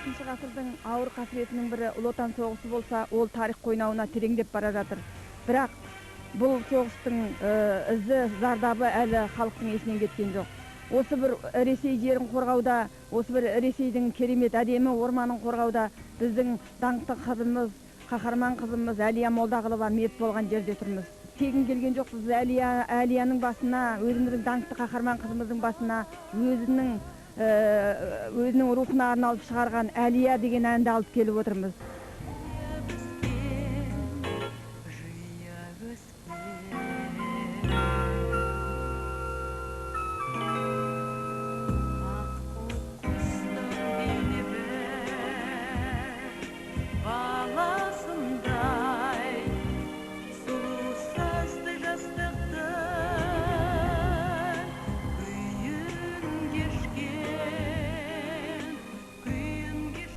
20-ғасырдың ауыр қасіретінің бірі Ұлы Отан соғысы болса, ол тарих қойнауына тереңдеп бара жатыр. Бірақ бұл соғыстың ізі, зардабы әлі халықтың есінен кеткен жоқ. Осы бір Ресей жерін қорғауда, осы бір Ресейдің керемет әдемі орманын қорғауда біздің даңқты қызымыз, қаһарман қызымыз Әлия Молдағұлова мерт болған жерде тұрмыз. Тегін келген жоқпыз. Біз Әлияның басына, өзіміздің даңқты қаһарман қызымыздың басына өзінің рухына арналып шығарған «Әлия» деген әнді алып келіп отырмыз.